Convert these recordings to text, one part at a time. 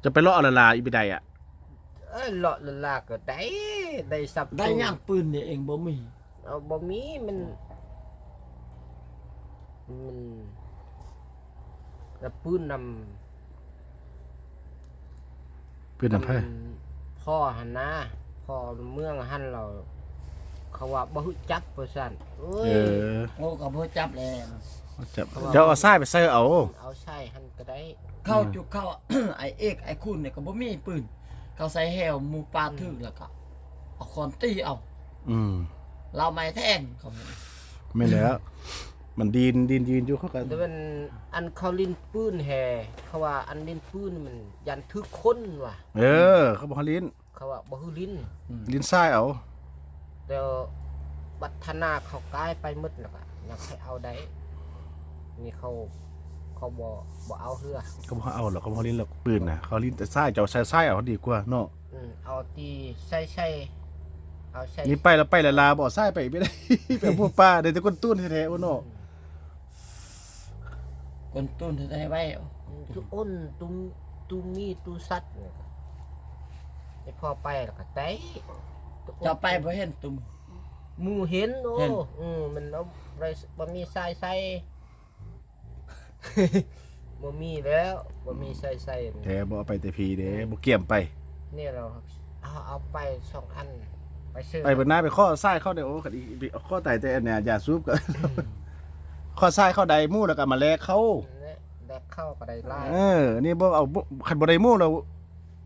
ຈະໄປເລາະລະລາອີກບໍ່ໄດ້ອະ? ເອີ ເລາະລະລາກໍໄດ້ ໄດ້ສັບ ໄດ້ຫຍັງ? ປືນນີ້ເອງບໍ່ມີ. ເອົາ ບໍ່ມີ ມັນ ມັນ ລະປືນນຳ ປືນນຳໃຜ? ອັນພໍ່ຫັ້ນນາ ພໍ່ເມືອງຫັ້ນ ລາວເຂົາວ່າບໍ່ຮູ້ຈັກວ່າຊັ້ນ. ໂອ້ຍ ເອີ ໂອ້ ກໍບໍ່ຈັບແລ້ວ ບໍ່ຈັບ. ເຈົ້າເອົາຊາຍໄປໃສ່ເອົາ ເອົາຊາຍຫັ້ນກໍໄດ້. ເຂົາ ອືມ ຈຸເຂົາ ອ້າຍເອກ ອ້າຍຄູນນີ້ກໍບໍ່ມີປືນ ເຂົາໃສ່ແຮ້ວ ໝູປ່າຖືກ ອືມ ແລ້ວກໍເອົາຄ້ອນຕີເອົາ. ອືມ ລາວໄມ້ແທງເຂົາ. ແມ່ນແລ້ວ ມັນດີນ ດີນຢືນຢູ່ ເຂົາກໍ ແຕ່ມັນ ອັນເຂົາຫຼິ້ນປືນແຮ່ ເຂົາວ່າອັນຫຼິ້ນປືນມັນຢ້ານຖືກຄົນວ່າ. ເອີ ເຂົາບໍ່ໃຫ້ຫຼິ້ນ ເຂົາວ່າບໍ່ໃຫ້ຫຼິ້ນ ຫຼິ້ນຊາຍເອົາ. ແລ້ວບັດທະນາເຂົາກາຍໄປໝົດ ແລ້ວກໍຍັງໃຫ້ເອົາໄດ້. ນີ້ເຂົາ ເຂົາບໍ່ ບໍ່ເອົາເທື່ອ ເຂົາບໍ່ເອົາດອກ ເຂົາບໍ່ຫຼິ້ນດອກປືນນະ ເຂົາຫຼິ້ນແຕ່ຊາຍ. ເຈົ້າໃສ່ຊາຍເອົາດີກວ່າເນາະ. ອືມ ເອົາຕີໃສ່ ໃສ່ ເອົາໃສ່ ນີ້ໄປລະໄປລະລາ ບໍ່ຊາຍໄປໄປໄດ້ ໄປເອົາໝູປ່າ ໄດ້ແຕ່ກົ້ນຕູນແທ້ໆ ໂອ້ເນາະ. ອືມ ກົ້ນຕູນແທ້ໄວ້. ອືມ ຕູອ້ນ ຕູ ຕູມີ ຕູສັດນີ້ ໄອ້ພໍ່ໄປແລ້ວກໍໄດ້. ເຈົ້າໄປບໍ່ເຫັນຕູ ໝູ່ເຫັນ. ໂອ້ ເຫັນ ອືມ ມັນເອົາໄປ ບໍ່ມີຊາຍໃສ່ ບໍ່ມີແລ້ວ ບໍ່ມີຊາຍໃສ່. ແທ້ ບໍ່ເອົາໄປແຕ່ພີເດ້ ອືມ ບໍ່ກຽມໄປ. ນີ້ລາວ ເອົາ ເອົາໄປສອງອັນ ໄປຊື້ ໄປເບິ່ງໜ້າ ໄປຂໍຊາຍເຂົາໄດ້. ໂອ້ ຄັນອີກ ຂໍຕາຍແຕ່ອັນເນີ້ຍ ຢາສູບກໍ ອືມ ຂໍຊາຍເຂົາໄດ້ໝູ່ ແລ້ວກໍມາແລກເຂົາ ແລກເຂົາກໍໄດ້ຫຼາຍ. ເອີ ນີ້ບໍ່ເອົາ ຄັນບໍ່ໄດ້ໝູ່ແລ້ວ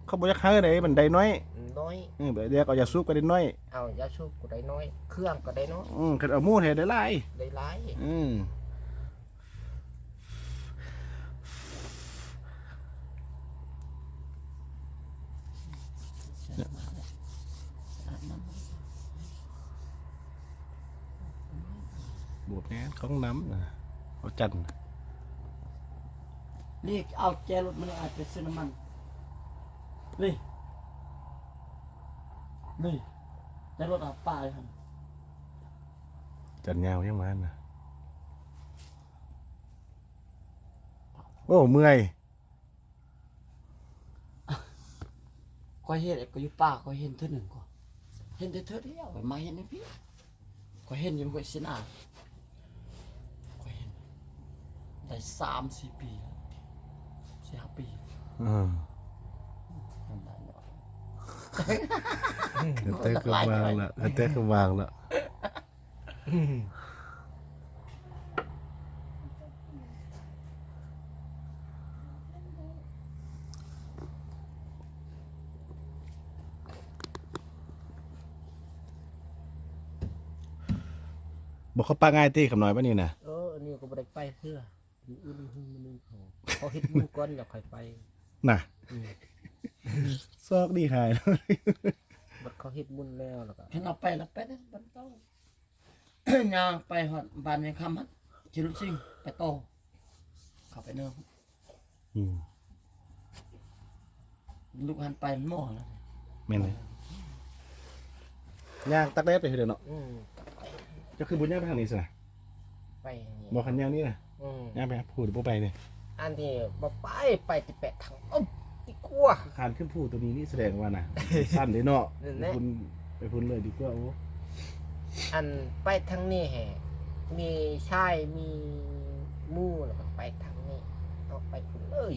ເຂົາບໍ່ຢາກໃຫ້ເດ້ ມັນໄດ້ໜ້ອຍ ໜ້ອຍ. ເອີ ແລກເອົາຢາສູບກໍໄດ້ໜ້ອຍ ເອົາຢາສູບກໍໄດ້ໜ້ອຍ ເຄື່ອງກໍໄດ້ໜ້ອຍ. ອືມ ຄັນເອົາໝູ່ແທ້ໄດ້ຫຼາຍ ໄດ້ຫຼາຍ. ອືມ ບວກແນ່ຂອງນ້ຳນະ ເອົາຈັນ. ນີ້ເອົາແຈລົດມາ ອາດໄປຊື້ນ້ຳມັນ. ນີ້ ນີ້ ແຈລົດເອົາປາຢູ່ຫັ້ນ. ຈັນຍາວຍັງມານະ. ໂອ້ ເມື່ອຍ. ຂ້ອຍເຮັດກໍຢູ່ປ່າ ຂ້ອຍເຫັນເທື່ອໜຶ່ງກໍ ເຫັນແຕ່ເທື່ອດຽວ ມາເຫັນໃນພີ້ ຂ້ອຍເຫັນຢູ່ຫ້ວຍເຊນາ ຂ້ອຍເຫັນໄດ້ສາມສີ່ປີແລ້ວ ສີ່ຫ້າປີ. ເອີ ມັນໄດ້ນ້ອຍ ກະແຕກກະວາງລະ ກະແຕກກະວາງລະ. ບໍ່ເຂົ້າປ່າງ່າຍຕິ ຄຳນ້ອຍ ບາດນີ້ນະ. ເອີ ອັນນີ້ກໍບໍ່ໄດ້ໄປເທື່ອ. ມື້ອື່ນມື້ໜຶ່ງເຂົາ ເຂົາເຮັດບຸນກ່ອນແລ້ວຄ່ອຍໄປນະ. ອືມ ຊອກດີຫາຍ ບັດເຂົາເຮັດບຸນແລ້ວ ແລ້ວກໍ ຄັນເອົາໄປແລ້ວໄປນຳບັນເຕົາ ຍ່າງໄປຮອດບ້ານແມ່ຄຳຫັ້ນ ຂີ່ລົດຊິງໄປຕໍ່ ເຂົ້າໄປເນີ. ອືມ ລູກຫັ້ນໄປໝໍແລ້ວ. ແມ່ນເລີຍ ຍ່າງຕັກແດດໄປເດີເນາະ. ອືມ ເຈົ້າຄືບໍ່ຍ່າງໄປທາງນີ້ຊະນະ? ໄປນີ້ ບໍ່ ຄັນຍ່າງນີ້ນະ. ອືມ ຍ່າງໄປຫາພູບໍ່ໄປເດ້. ອັນນີ້ບໍ່ໄປ ໄປແຕ່ແປະທາງອົບດີກວ່າ. ຄານຂຶ້ນພູໂຕນີ້ນີ້ສະແດງວ່ານະ ຊັນເດ້ເນາະ. ໄປພຸ້ນ ໄປພຸ້ນເລີຍດີກວ່າ. ໂອ້ ອັນໄປທາງນີ້ແຮະ ມີຊາຍມີໝູ່ ແລ້ວກໍໄປທາງນີ້ ເອົາໄປພຸ້ນເລີຍ.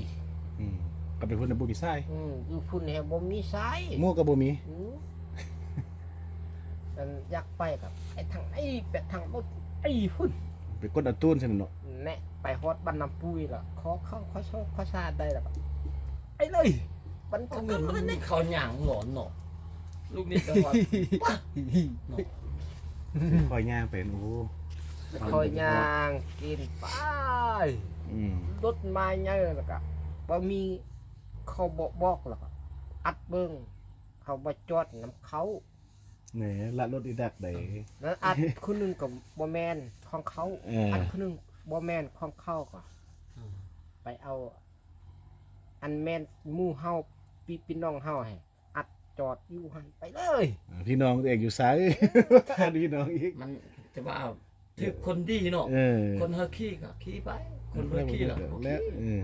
ອືມ ກໍໄປພຸ້ນນະ ບໍ່ມີຊາຍ. ອືມ ຢູ່ພຸ້ນແຮະບໍ່ມີຊາຍ ໝູ່ກໍບໍ່ມີ. ອືມ ອັນຢາກໄປກໍໄປທາງນີ້ ໄປທາງໂນ້ນ ໄປພຸ້ນ ໄປກົດເອົາຕູນຊັ້ນເນາະ. ແນະ ໄປຮອດບ້ານນ້ຳປຸ້ຍລະ ຂໍເຂົ້າ ຂໍໂຊກ ຂໍຊາໄດ້ລະ ໄປເລີຍ. ມັນ ເອົາເງິນມັນມີເຂົ້າຍ່າງຫຼອນເນາະ. ລູກນີ້ໄປຮອດ ປະ ເນາະ ຄ່ອຍຍ່າງໄປ. ໂອ້ ຄ່ອຍຍ່າງກິນໄປ. ອືມ ລົດມາໃຫຍ່ແລ້ວກະບໍ່ມີ ເຂົາບໍ່ບອກ ແລ້ວກະອັດເບິ່ງ ເຂົາບໍ່ຈອດນຳເຂົາ. ແໜ ລະລົດອີດັກໃດ ແລ້ວອັດຄົນໜຶ່ງກໍບໍ່ແມ່ນຂອງເຂົາ. ເອີ ອັດຄົນໜຶ່ງບໍ່ແມ່ນຂອງເຂົາ ກໍ ອືມ ໄປເອົາ ອັນແມ່ນໝູ່ເຮົາ ພີ່ ພີ່ນ້ອງເຮົາໃຫ້ອັດຈອດຢູ່ຫັ້ນໄປເລີຍ. ອ່າ ພີ່ນ້ອງຕົວເອງຢູ່ໃສ? ຖາມພີ່ນ້ອງອີກ. ມັນ ແຕ່ວ່າຖືກຄົນດີເນາະ. ເອີ ຄົນເຮີຂີ້ກໍຂີ້ໄປ ຄົນບໍ່ຂີ້ລະບໍ່ຂີ້. ເອີ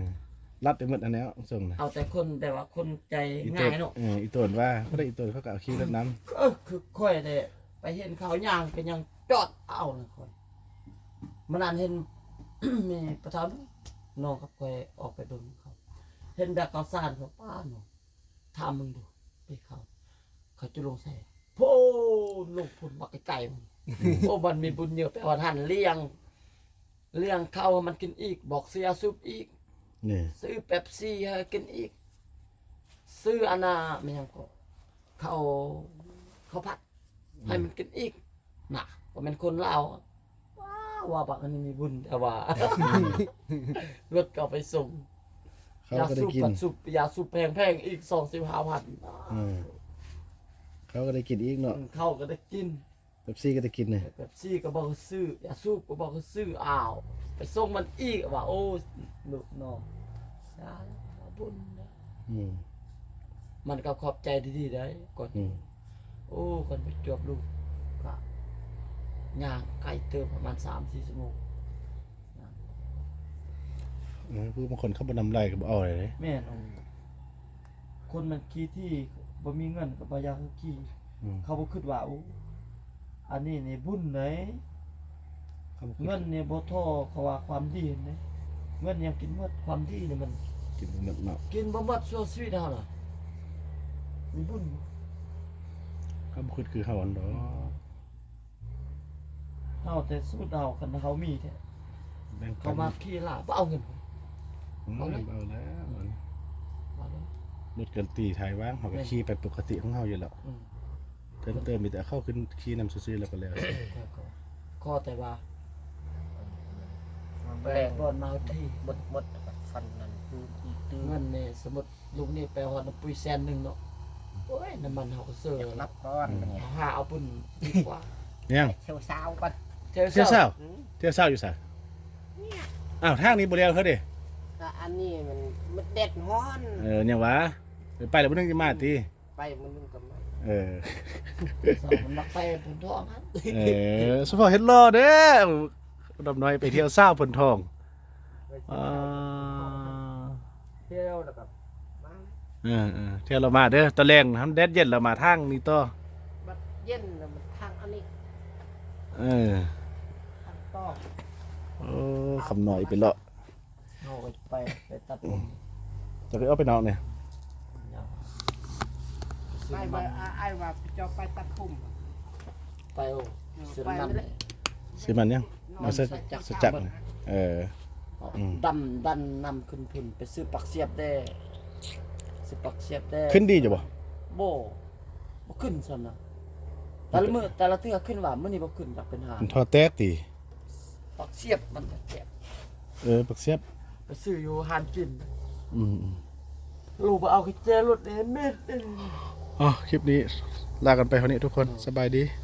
ລັດໄປໝົດຫັ້ນແຫຼ້ວ ສົ່ງນະ ເອົາແຕ່ຄົນແບບວ່າຄົນໃຈງ່າຍເນາະ ເອີ ອີ່ຕົນວ່າ ບໍ່ໄດ້ ອີ່ຕົນເຂົາກໍເອົາຂີ່ລົດນຳ ເອີ ຄືຂ້ອຍແຫຼະ ໄປເຫັນເຂົາຍ່າງກໍຍັງຈອດເອົານະຂ້ອຍ ມື້ນັ້ນເຫັນ ມີປະເຖົ້າໜຶ່ງ ນ້ອງກັບຂ້ອຍອອກໄປເບິ່ງເຂົາ ເຫັນແບກເຂົ້າສານເຂົາ ປ້າເນາະ ຖາມເບິ່ງດູ ໄປເຂົາ ເຂົາຈະລົງໃສ ໂພ ລົງພຸ້ນ ບັກໄກໆ ໂອ້ ມັນມີບຸນເຍອະ ໄປຮອດຫັ້ນລ້ຽງ ລ້ຽງເຂົ້າໃຫ້ມັນກິນອີກ ບອກຊື້ຢາສູບອີກ ນີ້ ຊື້ເປັບຊີໃຫ້ກິນອີກ ຊື້ອັນນ່າ ແມ່ນຫຍັງກໍ ເຂົ້າ ເຂົ້າຜັດ ໃຫ້ມັນກິນອີກ ນະ ບໍ່ແມ່ນຄົນລາວ ວ້າວ ວ່າບັກອັນນີ້ມີບຸນແທ້ວ່າ ລົດກໍເອົາໄປສົ່ງ ເຂົາກໍໄດ້ກິນ ຢາສູບ ຢາສູບແພງໆ ອີກສອງສິບຫ້າພັນ ເອີ ເຂົາກໍໄດ້ກິນອີກເນາະ ເຂົາກໍໄດ້ກິນ ເປັບຊີກໍໄດ້ກິນນີ້ ເປັບຊີກໍບໍ່ຊື້ ຢາສູບກໍບໍ່ຊື້ ອ້າວ ໄປສົ່ງມັນອີກວ່າ ໂອ້ ລູກນ້ອງ ສາທຸບຸນນະ ອືມ ມັນກໍຂອບໃຈດີໆ ໄດ໋ ກ່ອນ ອືມ ໂອ້ ກ່ອນໄປຈວບລູກ ກໍຍ່າງໄກເຕີບ ປະມານສາມສີ່ຊົ່ວໂມງ ເອີ ຜູ້ບາງຄົນເຂົາບໍ່ນຳໄຫຼກໍບໍ່ເອົາເລີຍເດ້ ແມ່ນ ຄົນມັນຂີ້ຖີ່ ບໍ່ມີເງິນກໍບໍ່ຢາກຂີ້ ອືມ ເຂົາບໍ່ຄິດວ່າ ໂອ້ ອັນນີ້ນີ້ບຸນເດ້ ເງິນນີ້ບໍ່ທໍ່ ເຂົາວ່າຄວາມດີເດ້ ເງິນຍັງກິນໝົດ ຄວາມດີນີ້ມັນກິນບໍ່ໝົດເນາະ ກິນບໍ່ໝົດຊົ່ວຊີວິດເຮົານະ ມີບຸນ ເຂົາບໍ່ຄິດຄືເຮົາຫັ້ນດອກ ເຮົາແຕ່ສູດເຮົາ ຄັນເຮົາມີແທ້ ແບ່ງປັນ ເຂົາມາຂີ່ລາວ ບໍ່ເອົາເງິນ ອືມ ເອົາເລີຍ ເອົາແລ້ວ ເອົາເລີຍ ລົດກັນຕີທ້າຍຫວ່າງ ເຮົາກໍ ແມ່ນ ຂີ່ໄປປົກກະຕິຂອງເຮົາຢູ່ແລ້ວ ອືມ ເພີ່ມເຕີມມີແຕ່ເອົາເຂົ້າຂຶ້ນຂີ່ນຳຊື່ໆ ແລ້ວກໍແລ້ວ ແລ້ວກໍ ຂໍແຕ່ວ່າ ແບ່ງບ່ອນມາທີ່ ໝົດ ໝົດ ຝັນນັ້ນຄືທີ່ຕື່ມ ເງິນນີ້ ສົມມຸດ ລູກນີ້ໄປຮອດນ້ຳປຸ້ຍແສນໜຶ່ງເນາະ ໂອ້ຍ ນ້ຳມັນເຮົາກໍເຊີ ຢາກນັບກ່ອນ ອືມ ເຮົາຫາເອົາບຸນດີກວ່າ ຫຍັງ ທ່ຽວຊາວກ່ອນ ທ່ຽວຊາວ ທ່ຽວຊາວ ອືມ ທ່ຽວຊາວຢູ່ໃສ? ນີ້ ອ້າວ ທາງນີ້ບໍ່ແລ້ວເທື່ອເດ້ ກໍອັນນີ້ມັນ ມັນແດດຮ້ອນ ເອີ ຫຍັງຫວາ ໄປແລ້ວມື້ໜຶ່ງຈະມາຕິ ໄປມື້ໜຶ່ງກໍມາ ເອີ ສາວມັນມັກໄປໂພນທອງຫັ້ນ ເອີ ສະເພາະເຮັດຫຼໍ່ເດ້ ດອມນ້ອຍໄປທ່ຽວຊາວໂພນທອງ ໄປທ່ຽວຊາວໂພນທອງ ອ່າ ທ່ຽວແລ້ວກໍມາ ເອີໆ ທ່ຽວລາວມາເດີ ຕອນແລງຫັ້ນແດດເຢັນລາວມາທາງນີ້ຕໍ່ ບັດເຢັນລະມັນທາງອັນນີ້ ເອີ ທາງຕໍ່ ໂອ້ ຄຳນ້ອຍໄປເລາະ ເຮົາກໍໄປ ໄປຕັດຜົມ ຈະໄປອອກໄປນອກນີ້ ໄປ ໄປ ອ້າຍວ່າເຈົ້າໄປຕັດຜົມ ໄປ ໂອ້ ເອີ ຊື້ນ້ຳມັນ ຊື້ນ້ຳມັນຫຍັງ? ເອົາໃສ່ ໃສ່ຈັກ ໃສ່ຈັກ ເອີ ອືມ ດຳ ດັນນ້ຳຂຶ້ນພຸ້ນ ໄປຊື້ປາກສຽບແດ່ ຊື້ປາກສຽບແດ່ ຂຶ້ນດີຢູ່ບໍ່? ບໍ່ ບໍ່ຂຶ້ນຊ້ຳນະ ແຕ່ລະມື້ ແຕ່ລະເທື່ອຂຶ້ນວ່າ ມື້ນີ້ບໍ່ຂຶ້ນ ຈັກເປັນຫຍັງ ມັນທໍ່ແຕກຕິ? ປາກສຽບມັນແຕກ ເອີ ປາກສຽບ ໄປຊື້ຢູ່ຮ້ານກິນ ອືມໆ ລູກບໍ່ເອົາກະແຈລົດເດ້ ມິດເດ້ ອໍ ຄລິບນີ້ລາກັນໄປເທົ່ານີ້ທຸກຄົນ ສະບາຍດີ.